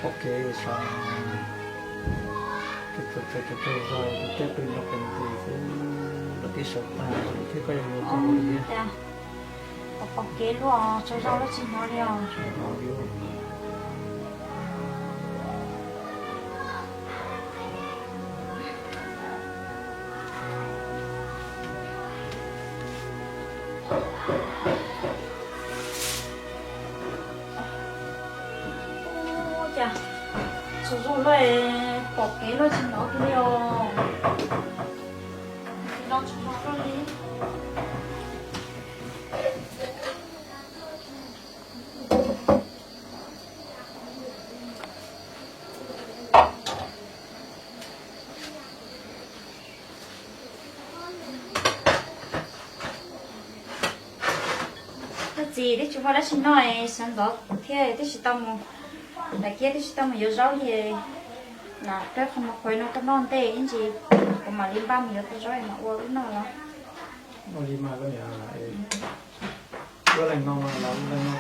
Pom kev sav, tus tsaug tsaug zog tus tej pw nrog pes nti xwb, lawv twb sawv tag thiab koj yuav mus tau li. Pom kev luaj, tsaug zog lub tsis hnov li os. Ua cas tsaug zog luaj, pom kev luaj tsis hnov kiag li os. Tsis tsaug zog luaj li. Koj txiv, twb tsis muaj dab tsi noj, sawv ntxov thiab twb tsis tau mus, ntawm kiag twb tsis tau mus yuav zaub li. Lam peb qhov muag qhuav no koj noj ntej ib ntsis, kuv mam li npaj mus yuav tau zaub mam ua wb noj los. Noj li mas koj niam, ua leej no mas los leej no.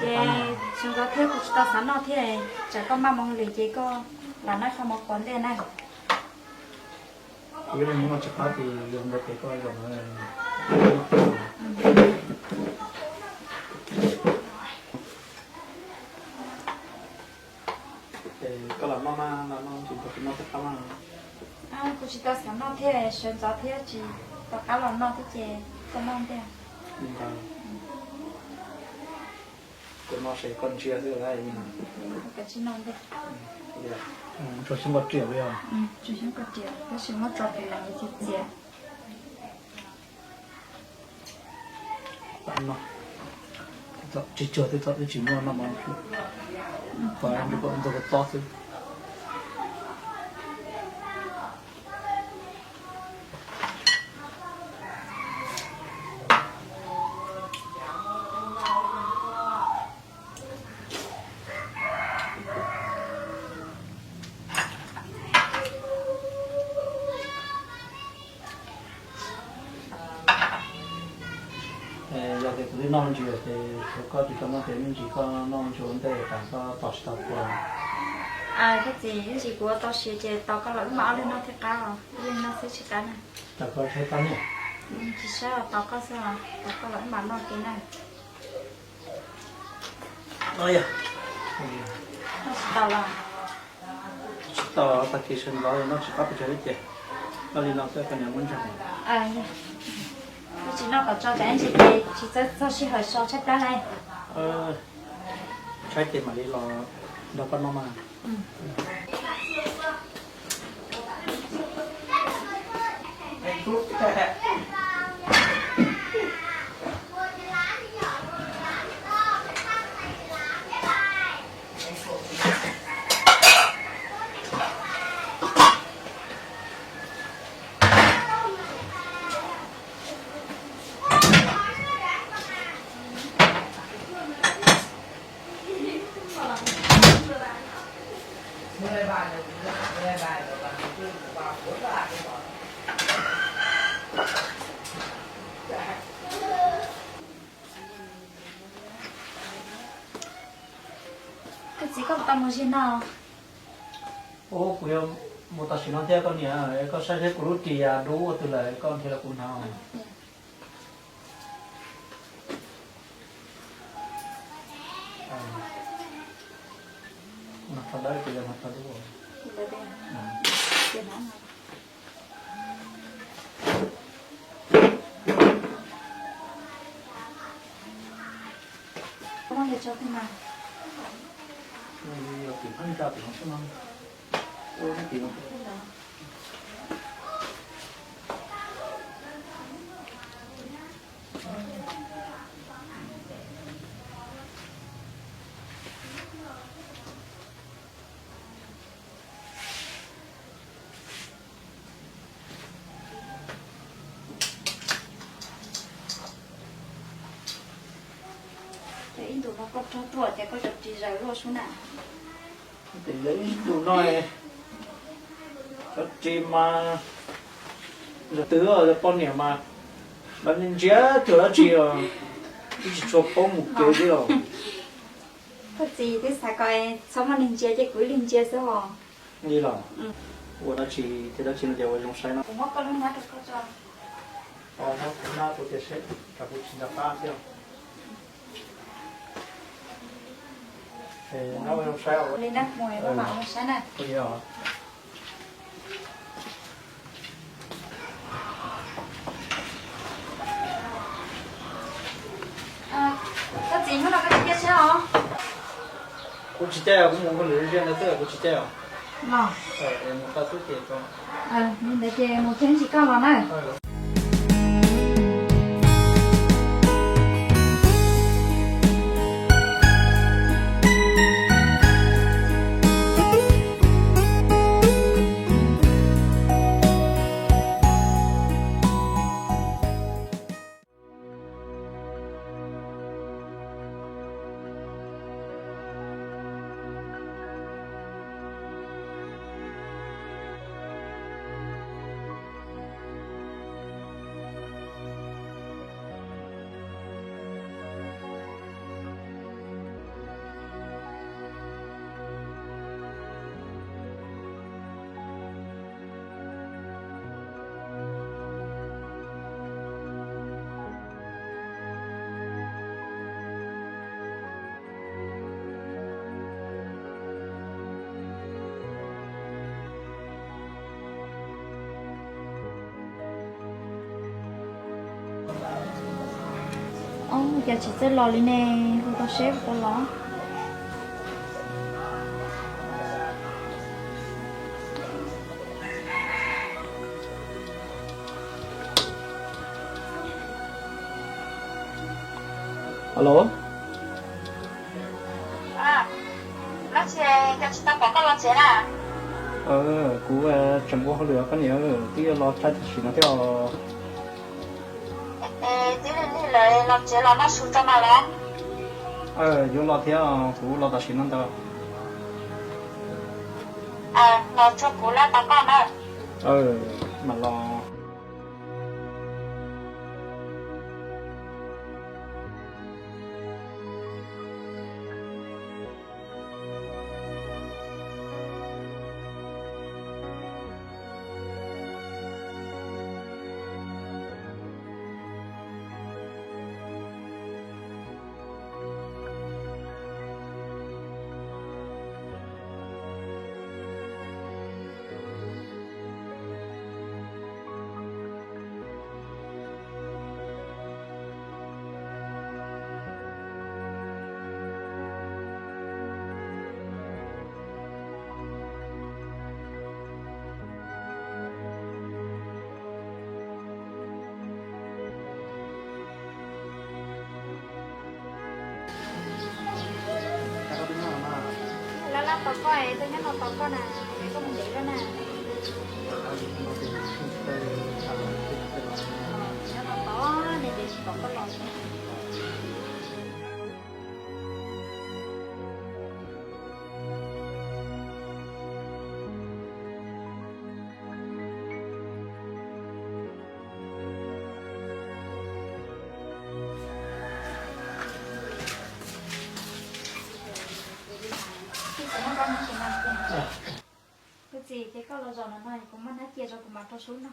Sawv ntxov thiab kuv tsis tau xav noj thiab, tsam koj maj mus hauj lwm ces koj lam noj qhov muag qhuav ntej na. Kuv ib leeg noj tsis qab ces yog ntawd ces koj zaum no. Koj los noj mas los noj tsis tau, tsis noj thiab qab mas. Kuv tsis tau xav noj thiab, sawv ntxov thiab tsis tau qab los noj thiab ces koj noj ntej. Kuv noj ces koj ntsia xwb lauj. Koj tsis noj ntej. Tso xyoob koj riam li os. Tso xyoob koj riam, tab sis muab tso pem los yuav txias txias. Tsis tsuag twb txhob twb tsis muaj noj mov, kom nrog koj ntxuag koj tob xwb. Yog tias kuv twb noj me ntsis ces tshuav koj tsis tau noj ces me ntsis koj noj me ntsis ua ntej tas koj tos tsis tau kua. Koj txiv, ib ntsis kuv ua tau siav ces tos koj los wb mam ob leeg noj thiaj qab os, ib leeg noj xwb tsis qab na. Tos koj saib qab ne. Tsis saib, tos koj xwb os, tos koj los wb mam noj kiag na. Noj tsis tau los? Tsis tau, tag kis sawv ntxov noj tsis qab pes tsawg li ces noj li no xwb koj niam muab ntseeg. Tsis noj kom tso tsam ib ntsis ces tsis txawj txog sij hawm so tshaib plab lauj. Tshaib ces mam li los nrog koj noj mas. Koj txiv, koj puas tau mus zig no? Ub, kuv yuav mus tam sim no thiab koj niam, koj saib seb kuv lub ris dub ua twg lawm koj nrhiav los kuv hnav. Hnav qhov dawb ces yog hnav qhov dub. Ces ib ntus no koj raug tuaj ces koj cov ris zaws luaj sub na. Ces yog ib ntus no cov ris mas ntawm twg yog poj niam mas lawv ntsia cuag dab tsi os, twb tsis tshua paub mus kev li os. Koj txiv twb xav kom txhob muaj neeg ntsia ces kuv ib leeg ntsia xwb os. Li los? Ua dab tsi thiab dab tsi no ces ua zoo saib no. Kuv muab koj lub hnab rau koj tso. Hnab, hnab kuv tias seb, tsam kuv tsis nco qab thiab. Hnab ua zoo saib os. Li na, mus mam ua saib na. Koj txiv, hnub no koj tsis caij tsheb os? Kuv tsis caij os, kuv mus ua lwm zia ntawd xwb, kuv tsis caij os. Los, mus tau xwb ces, li ntawd ces mus tsev ntsis koj los na. Ob, cas tsis txawj los li ne, hu tau seb puas tau los. Alo. Kuv tseem ua hauj lwm os koj niam, twb yuav los txog tam sim no thiab os. Twb lig lig lawm, los tsev los noj su tso mas los. Yuav los thiab, kuv los tam sim no ntag. Los tsuag kuv lawm tos koj na. Mam los. Laj laj tos koj, tuaj nyob no tos koj na, koj mus ntev lawm na. Nyob no tos, ntev ntev tsis pom koj los. Koj txiv, ces koj los zaum no no, kuv muab hnab cia rau kuv mam rau sub no.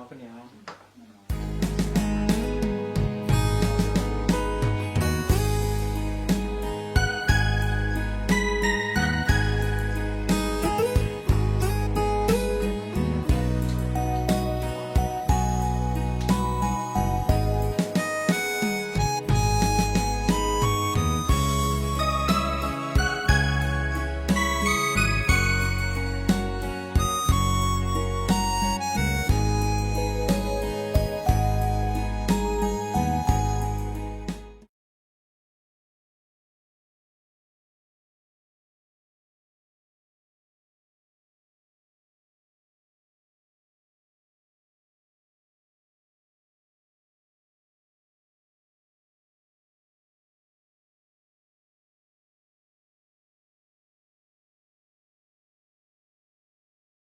koj niam.